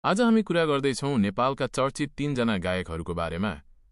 आज हामी कुरा गर्दैछौँ नेपालका चर्चित 3 जना गायकहरूको बारेमा।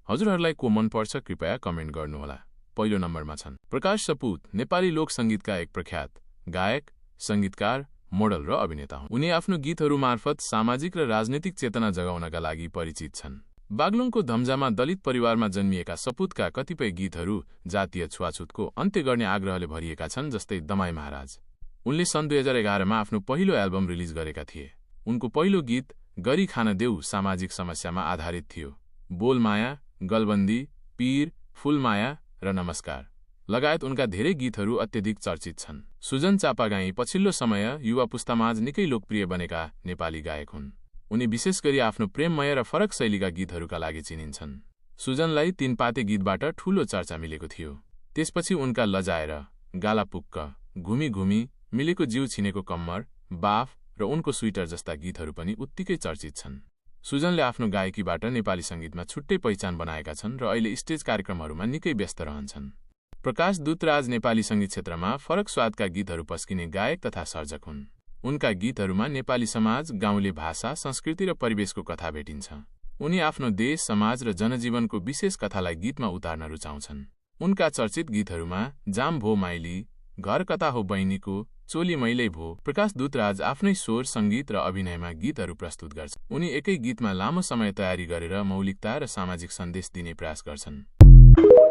हजुरहरूलाई को मन पर्छ कृपया कमेन्ट गर्नुहोला। पहिलो नम्बरमा छन् प्रकाश सपुत, नेपाली लोक संगीतका एक प्रख्यात गायक, संगीतकार, मोडल र अभिनेता हुन्। उनी आफ्नो गीतहरू मार्फत सामाजिक र राजनीतिक चेतना जगाउनका लागि परिचित छन्। बागलुङको धम्जामा दलित परिवारमा जन्मिएका सपुतका कतिपय गीतहरू जातीय छुवाछुतको अन्त्य गर्ने आग्रहले भरिएका छन्, जस्तै दमाई महाराज। उनले सन् 2011 मा आफ्नो पहिलो एल्बम रिलिज गरेका थिए। उनको पहिलो गीत गरी खान देऊ सामाजिक समस्यामा आधारित थियो। बोलमाया, गलबन्दी, पीर, फूलमाया र नमस्कार लगायत उनका धेरै गीतहरू अत्यधिक चर्चित छन्। सुजन चापागाई पछिल्लो समय युवा पुस्तामाझ निकै लोकप्रिय बनेका नेपाली गायक हुन्। उनी विशेष गरी आफ्नो प्रेममय र फरक शैलीका गीतहरूका लागि चिनिन्छन्। सुजनलाई 3 पाते गीतबाट ठूलो चर्चा मिलेको थियो। त्यसपछि उनका लजाएर, गालापुक्क, घुमी घुमी, मिलेको जीव छिनेको कम्मर, बाफ र उनको स्विटर जस्ता गीतहरू पनि उत्तिकै चर्चित छन्। सुजनले आफ्नो गायकीबाट नेपाली संगीतमा छुट्टै पहिचान बनाएका छन् र अहिले स्टेज कार्यक्रमहरूमा निकै व्यस्त रहन्छन्। प्रकाश दुतराज नेपाली संगीत क्षेत्रमा फरक स्वादका गीतहरू पस्किने गायक तथा सर्जक हुन्। उनका गीतहरूमा नेपाली समाज, गाउँले भाषा, संस्कृति र परिवेशको कथा भेटिन्छ। उनी आफ्नो देश, समाज र जनजीवनको विशेष कथालाई गीतमा उतार्न रुचाउँछन्। उनका चर्चित गीतहरूमा जाम भो माइली, घर कता हो बहिनीको, चोली मैलै भो। प्रकाश दुतराज आफ्नै स्वर, संगीत र अभिनयमा गीतहरू प्रस्तुत गर्छ। उनी एकै गीतमा लामो समय तयारी गरेर मौलिकता र सामाजिक सन्देश दिने प्रयास गर्छन्।